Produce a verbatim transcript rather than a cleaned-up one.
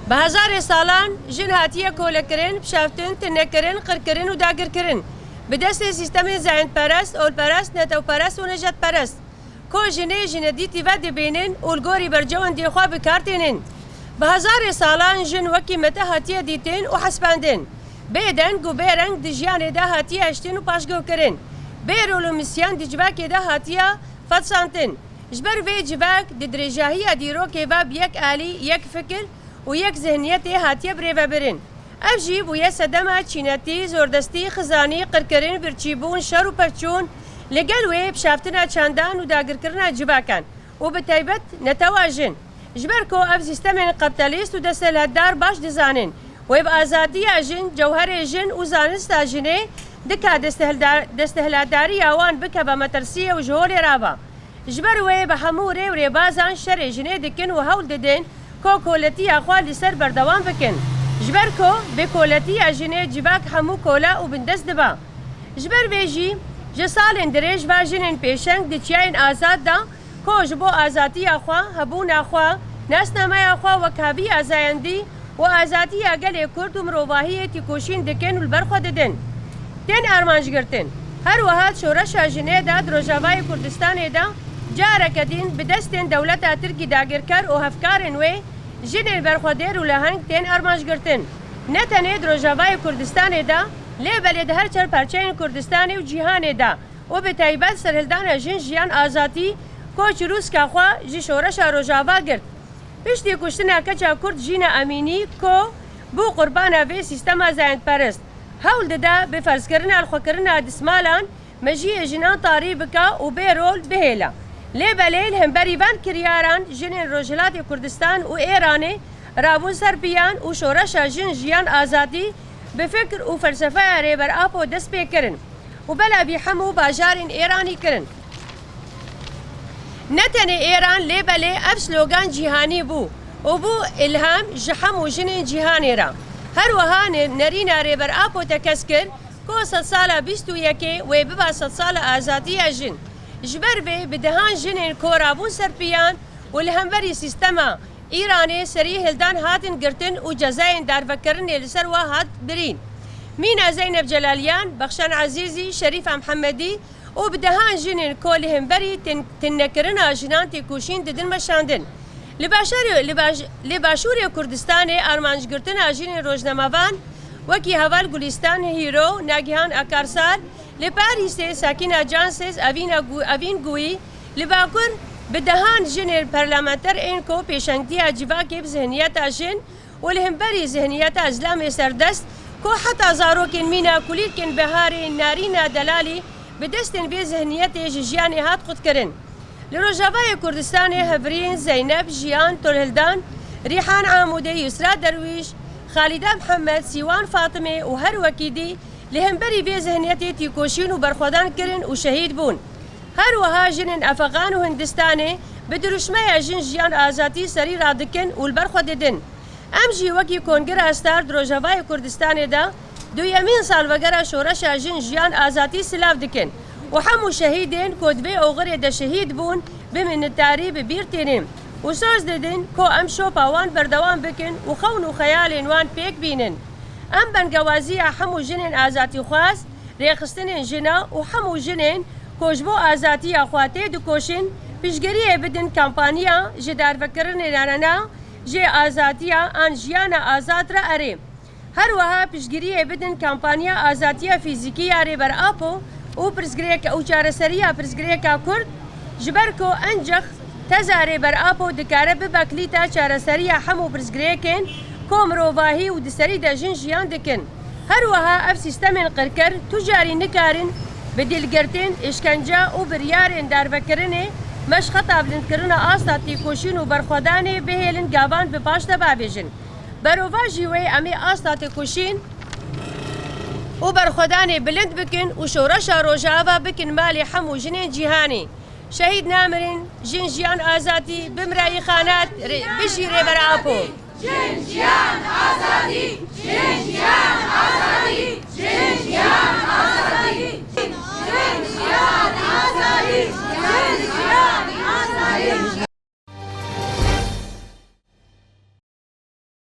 Bi hezarê salan jin hatiye kolekirin, pişeftin, tinekirin, qirkirin û dagirkirin. Bi destê sîstemên zayendperest, olperest, netewperest û nejadperest. Ku jinê ji nedîtî ve dibînin û li gorî bercewendiyê xwe bi kar tênin. Bi hezarê salan jin wekî mete hatiye dîtin û hesibandin. Bê deng û bê reng di jiyanê de hatiye hiştin û paşguhkirin. Bê rol û misyan di civakê de hatiye fetisandin. Ji ber vê civak di dirêjahiya dîrokê ve bi yek alî, yek fikir û yek zihniyetê hatiye birêvebirin. Ev jî bûye sedema çînetî, zordestî, xizanî, qirkirin, birçîbûn, şer û pevçûn, li gel wê pişaftina çandan û dagirkirina civakan û bi taybet netewa jin. Ji ber ku ev sîstemên kapîtalîst û desthilatdar baş dizanin, wê bi azadiya jin, cewherê jin û zanista jinê dika desthilatdar-, desthilatdariya wan bikeve metirsiyê û ji holê rava. Ji ber wê bi hemû rê û rêbazan şerê jinê dikin û hewl didin ku koletiya xwe li ser berdewam bikin. Ji ber ku bi koletiya jinê civak hemû kole û bindest dibe. Ji ber vê jî ji salên dirêj ve jinên pêşeng di çiyayên azad de ku ji bo azadiya xwe, hebûna xwe, nasnameya xwe wek haviya zayendî û azadiya gelê Kurd û mirovahiyê tîkoşîn dikin û li ber xwe didin. Tên armancgirtin. Her wiha di şoreşa jinê de di Rojavayê Kurdistanê de careke din bi destên dewleta Tirkî dagirker û hevkarên wê jinên berxwedêr û leheng tên armancgirtin. Ne tenê di Rojavayê Kurdistanê de, lê belê di her çar parçeyên Kurdistanê û cîhanê de û bi taybet serhildana jin jiyan azadî ku çirûska xwe ji şoreşa Rojava girt. Piştî kuştina keça Kurd Jîna Emînî ku bû qurbana vê sîstema zayendperest, hewl dida bi ferzkirina lixwekirina dismalan mejiyê jinan tarî bike û bê rol bihêle. Lê belê li hemberî van kiryaran jinên Rojhilatê Kurdistan û Êranê rabûn ser piyan û şoreşa jin jiyan azadî bi fikr û felsefeya Rêber Apo dest pê kirin û belavî hemû bajarên Êranî kirin. Ne tenê Êran, lê belê ev slogan cîhanî bû û bû îlham ji hemû jinên cîhanê re. Her wiha ne-, nerîna Rêber Apo tekez kir ku sedsala bîst û yekê wê biba sedsala azadiya jin. Ji ber vê bi dehan jinên ku rabûn ser piyan û li hemberî sîstema Îranê serî hildan hatin girtin û cezayên darvekirinê li ser we hat birîn. Mîna Zeynep Celaliyan, Bexşan Ezîzî, Şerîfa Mihemedî û bi dehan jinên ku li hemberî tin-, tinnekirina jinan têkoşîn didin meşandin. Li başarê-, li baş-, li başûrê Kurdistanê armancgirtina jinên rojnamevan wekî heval Gulîstan Hîro, Nagihan Akarsar, li Parîsê Sakîna Cansêz, Evîna Gu-, Evîn Guî, li Bakur bi dehan jinên parlamenter ên ku pêşengtiya civakê bi zihniyeta jin û li hemberî zihniyeta zilamê serdest ku heta zarokên mîna kulîlkên biharê Narîna Delalî bi destên vê zihniyetê ji jiyanê hat qutkirin. Li Rojavayê Kurdistanê hevrîn Zeynep, Jiyan, Tolhildan, Rîhan Amûdê, Yusra Derwîş, Xalîda Mihemed, Sîwan Fatimê û her wekî dî li hemberî vê zihniyetê tîkoşîn û berxwedan kirin û şehîd bûn. Her wiha jinên Efegan û Hindistanê bi dirûşmeya Jin Jiyan Azadî serî radikin û li ber xwe didin. Em jî wekî Kongira Star di Rojavayê Kurdistanê de duyemîn salvegera Şoreşa Jin Jiyan Azadî silav dikin û hemû şehîdên ku di vê oxirê de şehîd bûn bi minnetdarî bi bîr tînin û soz didin ku em şopa wan berdewam bikin û xewn û xeyalên wan pêk bînin. Em bengewaziya hemû jinên azadîxwaz, rêxistinên jina û hemû jinên ku ji bo azadiya xwe tê dikoşin, piştgiriyê bidin kampanya ji darvekirinê nerena jê azadiya an jiyana azad re erê. Her wiha piştgiriyê bidin kampanya azadiya fîzîkî ya Rêber Apo û pirsgirêk û çareseriya pirsgirêka Kurd, ji ber ku encex teza Rêber Apo dikare bibe kilîta çareseriya hemû pirsgirêkên ku mirovahî û di serî de jin jiyan dikin. Her wiha ev sîstemên qirker tu carî nikarin bi dîlgirtin, îşkence û biryarên darvekirinê meşxeta bilindkirina asta têkoşîn û berxwedanê bihêlin gavan bi paş de bavêjin. Berovajî wê em ê asta têkoşîn û berxwedanê bilind bikin û şoreşa Rojava bikin malê hemû jinên cîhanê. Şehîd namirin, jin jiyan azadî, bimrayî xanat, rê-, bijî Rêber Apo. Jin jiyan azadî, jin jiyan